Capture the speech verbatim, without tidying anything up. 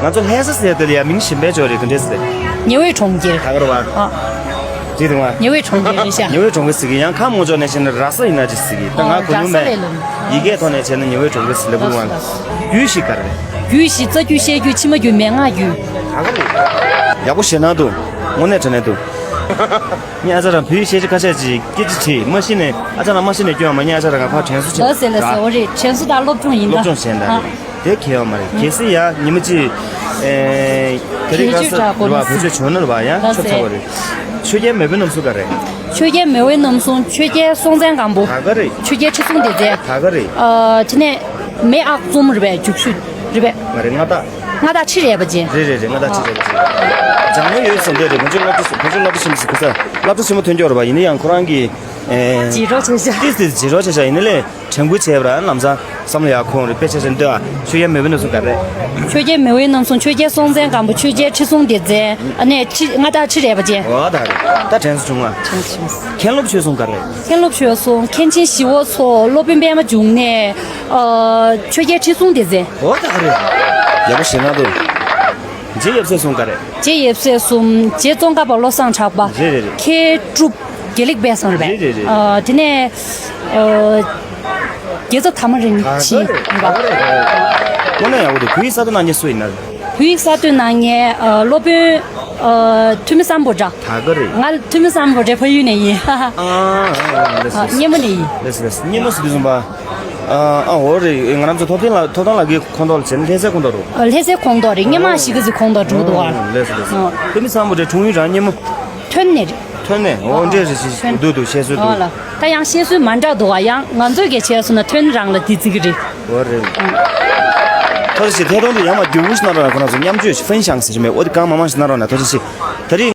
ང་ཚོ་ལྷ་ས་ཟེར་དེ་ལ་ཡ་མིང་གཞན་པའི་ཅོག་རེད། ག་འདྲས་ཟེར། ཉེ་བའི་གྲོང་ཁྱེར། ད་ག་རེད་བ། ཨ། རེད་འདུག་བ། ཉེ་བའི་གྲོང་ཁྱེར་རེད་ཤག་ཉེ་བའི་གྲོང་ཁྱེར་ཟེར་གི། ཡང་ཁམས་ངོ་ཅོག་ནས་བྱས་ན་ར་ས་ཡིན་ན་ཅིག་ཟེར་གི། ད་ང་གོ་མྱོང་མེད། ཡི་གེའི་ཐོག་ནས་བྱས་ན་ཉེ་བའི་གྲོང་ཁྱེར་ཟེར་ལབ་དགོས་བ། རྒྱུད་བཞི་ག་རེད། རྒྱུད་བཞི། རྩ་རྒྱུད། བཤད་རྒྱུད། ཕྱི་མ་རྒྱུད། མན་ངག་རྒྱུད། ད་ག་རེད། ཡག་པོ་ཞེད་སྣང་འདུག་དངོས་གནས་དྲན་གནས་འདུག་ངས་ཨ་ཅག་རང་བོད་ཡིག་ཤེས་བྱ་ཁ་ཤས་ཅིག་སྐད་ཆ་དྲིས། མ་གཞི་ནས་ཨ་ཅག་རང་མ་གཞི་ནས་སྐྱོན་ཡོད་མ་རེད། ཨ་ཅག་རང་ང་ཕར་དྲན་གསོ་བྱེད། ལགས་སེ་ལགས་སེ། འོ་རེད། དྲན་གསོ་དང་སློབ་སྦྱོང་ཡིན་ད། སློབ་སྦྱོང་བྱས་ན་ད་རེད། དེ་གལ་ཡོད་མ་རེད། གལ་སྲིད་ཡང་ཉི་མ་གཅིག་ཨེ་དེ་རིང་ཁ་ས་རེད་བ། བེད་སྤྱོད་བྱུང་ན་རེད་བ། ཡང་ཆོབ་ཚ་བ་རེད། ཆོས་རྒྱལ་མེས་པོའི་རྣམ་གསུམ་ག་རེད། ཆོས་རྒྱལ་མེས་པོའི་རྣམ་གསུམ། ཆོས་རྒྱལ་སྲོང་བཙན་སྒམ་པོ། ད་ག་རེད། ཆོས་རྒྱལ་ཁྲི་སྲོང་ལྡེ་བཙན། ད་ག་རེད། ཨ་དེ་ནས་མེས་ཨག་ཚོམ་རེད་པས། རྒྱུག་ཤུལ་རེད་པས། མ་རེད། མངའ་བདག་མངའ་བདག་ཁྲི་རལ་པ་ཅན། རེད་རེད་རེད། མངའ་བདག་ཁྲི་རལ་པ་ཅན། ལྗང་མོ་ཡོད་ཟེར་འདོད་རེད། ང་ཚོའི་སློབ་གྲྭ་ང་ཚོའི་སློབ་གྲྭ་ཆེན་མོ་ཟེར་གི་ས། སློབ་གྲྭ་ཆེན་མོ་ཐོན་ཀྱོག་རེད་པ། ཡིན་ན་ཡང་ཁོ་རང་གི་ཨེ་བརྗེད་འགྲོ་བྱས་ཤག་ཏིས་ཏིས་བརྗེད་འགྲོ་བྱས་ཤག་ཡིན་ནའི་ལས་དྲན་སྐུལ་བྱས་པ་ར། ལམ་སང་བསམ་བློ་ཡག་ཁོང་རེད། དཔེ་ཆ་ཆེན་འདོད་ཨ། ཆོས་རྒྱལ་མེས་པོའི་རྣམ་གསུམ་ག་རེད། ཆོས་རྒྱལ་མེས་པོའི་རྣམ་གསུམ། ཆོས་རྒྱལ་སྲོང་བཙན་སྒམ་པོ། ཆོས་རྒྱལ་ཁྲི་སྲོང་ལྡེ་བཙན། ཨ་ནས་ཁྲི་མངའ་བདག་ཁྲི་རལ་པ་ཅན། འོ་ད་རེད། ད་དྲན་གསོ་བྱུང་ང་། དྲན་གསོ་བྱུང་། མཁན་སློབ་ཆོས་གསུམ་ག་རེད། མཁན་སློབ་ཆོས་གསུམ། མཁན་ཆེན་ཞི་བ་འཚོ། སློབ་དཔོན་པད་མ་འབྱུང་གནས། ཨ་ཆོས་རྒྱལ་ཁྲི་སྲོང་ལྡེ་བཙན། འོ་ད་ག་རེད། ཡག་པོ་ཞེད་སྣང་འདུག་རྗེ་ཡབ་སྲས་གསུམ་ག་རེད། རྗེ་ཡབ་སྲས་གསུམ། རྗེ་ཙོང་ཁ་པ་བློ་བཟང་གྲགས་པ། རེད་རེད་རེད། མཁས་གྲུབ་དགེ་ལེགས་དཔལ་བཟང་རེད་པས། རེད་རེད་རེད། ཨ་དེ་ནས་ཨ་རྒྱལ་ཚབ་དར་མ་རིན་ཆེན་རེད་པ། དངོས་གནས་ཡག་པོ་འདུག་བོད་ཡིག་གསར་གཏོད་གནང་མཁན་སུ་ཡིན་ན། བོད་ཡིག་གསར་གཏོད་གནང་མཁན་ཨ་སློབ་དཔོན་ཨ་ཐུ་མི་སམ་བྷོ་ཊ། ད་ག་རེད། ང་ཐུ་མི་སམ་བྷོ་ཊ་ཕ་ཡུལ་ནས་ཡིན། ཨ་ཨ་ཨ་ལགས་སོ། སྙེ་མོ་ནས་ཡིན། ལགས་སོ་ལགས་སོ། སྙེ་མོ་ཟེར་དུས་ཙམ་པ། ཨ་ཨ་འོ་རེད། ང་རང་ཚོ་ཐོབ་ཐང་ལ་ཐོབ་ཐང་ལགས་ཀྱི་ཁོངས་གཏོགས་ལ་བྱས་ན་ལྷ་སའི་ཁོངས་གཏོགས་རེད། ཨ་ལྷ་སའི་ཁོངས་གཏོགས་རེད། སྙེ་མ་གཞིས་ཀ་རྩེ་ཁོངས་གཏོགས་འགྲོ་གི་འདུག་ཨ། ཨ་ལགས་སོ་ལགས་སོ། ཨ་ཐུ་མི་སམ་བྷོ་ཊའི་འཁྲུངས་ཡུལ་རང་སྙེ་མོ། ཐོན་ནས་རེད། ཐོན་ནས། འོ་འདྲས་རེད། ཞིག་ཐོན། འདུག་འདུག་བཤད་སྲོལ་འོ་འདུག་ལ། ད་ཡང་བཤད་སྲོལ་མ་འདྲ་འདུག་ཨ། ཡང་ང་ཚོས་གལ་ཆེ་སོང་ན་ཐོན་རང་ལ་དེ་བརྩི་གི་རེད། འོ་རེད། ཐོག་ཞིག་ཐད་གཏོང་དུ་ཡང་མ་རྒྱུག་པོ་ཞིག་གནང་རོགས་གནང་། ཁོ་རང་ཚོ་མཉམ་སྤྱོད་ཞིག་ཕན་ཤང་ཟེར་གྱི་མེད། འོ་དེ་གང་མང་མང་ཞིག་གནང་རོགས་གནང་། ཐོག་ཞིག་ད་རེས།